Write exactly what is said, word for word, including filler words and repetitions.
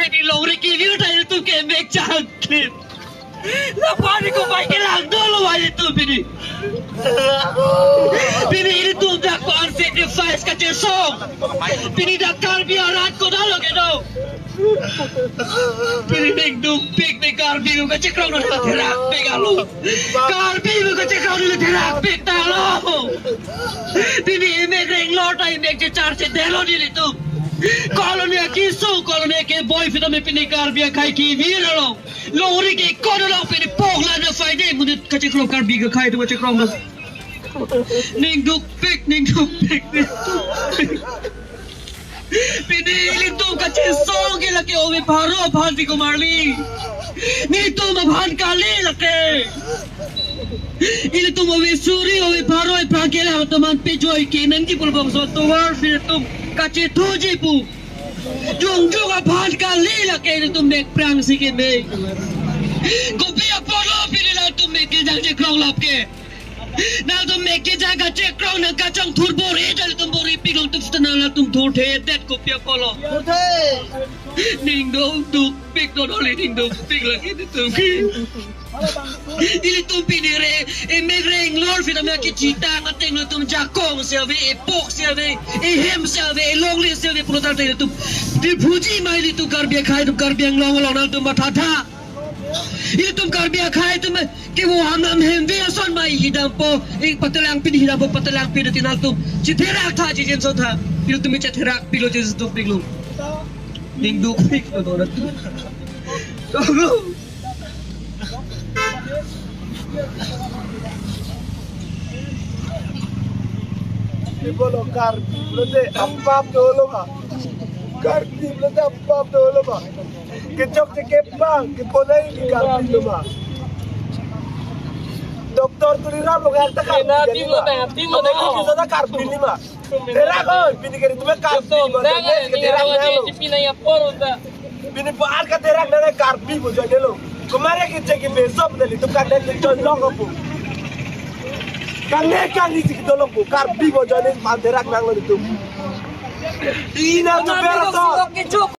Pini longri kevir ta ilitum ke mek changklit. Lapu ani kopai kelang dolo wali tu pini. Pini ilitum dak ko-an sacrifice kachesong. Pini dak Karbi arat ko dalo kedo. Pini ning dukpik ning Karbi ko kachekrong na therak pik alo. Karbi ko kachekrong na therak pik ta alo. Pini imek reng lor ta imek chechar chedelo nelitum. Koloni akisu, koloni keboi pita me pini Karbi akhei kevir along. Longri ke kodo long pini pokla na faide munit kachekrong Karbi akhei tu kachekrong do. Ning dukpik, ning dukpik, ning dukpik. Pini ilitum kachesong ke lake ove pharo aphan piko marli. Netum aphan kali lake. Ilitum ove suri ove pharo aphan ke la teman pejoi ke nangji pulbong so tovar pini tum kachethuji pu. Jongjong aphan kali lake ilitum mek prang si ke mek. Kopi apotlo pini latum mek kejang chekrong lap ke. Nangtum mek kejang kachekrong nang kachongthur bor-i ta ilitum bor-ipik long tum seta nangtum thurthedet kopi apotlo. Thurthe. Ning dukpik dodoli ning dukpik lagi ilitum ke. Ilitum pini re, emek reng lor phi tame kechitang ateng lo ilitum jakong si ave, epok si ave, ehem si ave, elongle si ave, pulo tangte ilitum Diphuji ma ilitum Karbi akhai atum Karbi Anglong along nangtum mathatha. Ilitum Karbi akhai atum kevo ham nam hem ve ason ma hidampo, e patelang pin hidampo patelang pin ati nangtum. Chetherak tha chijinso tha. Ilitum chetherakpiklo chijinso piklo. Ning dukpiklo dona. Tolo. Ibo lo Karbi pulote apap dolo ma. Karbi pulote apap dolo ma. Kechok chekep bang, keponai ke Karbi lo ma. Doctor Tuliram lo kaya ta Karbi Ena kali timo ma. Ta, timo Apa ta. Ko bisa ta Karbi ni ma. Therak oi, pini kali tum Karbi Betul, mo, nang tum eh, ke therak nang lo. Pini yang por ta. Pini po ar katherak nang Karbi mo jane lo. Kemarin kita ke besok tadi tum kan dan join long apa. Kan ne kan ni sik dolong po Karbi mo jane man therak nang lo tum. Ina tu Karbi beraso. Dong surat kecuk.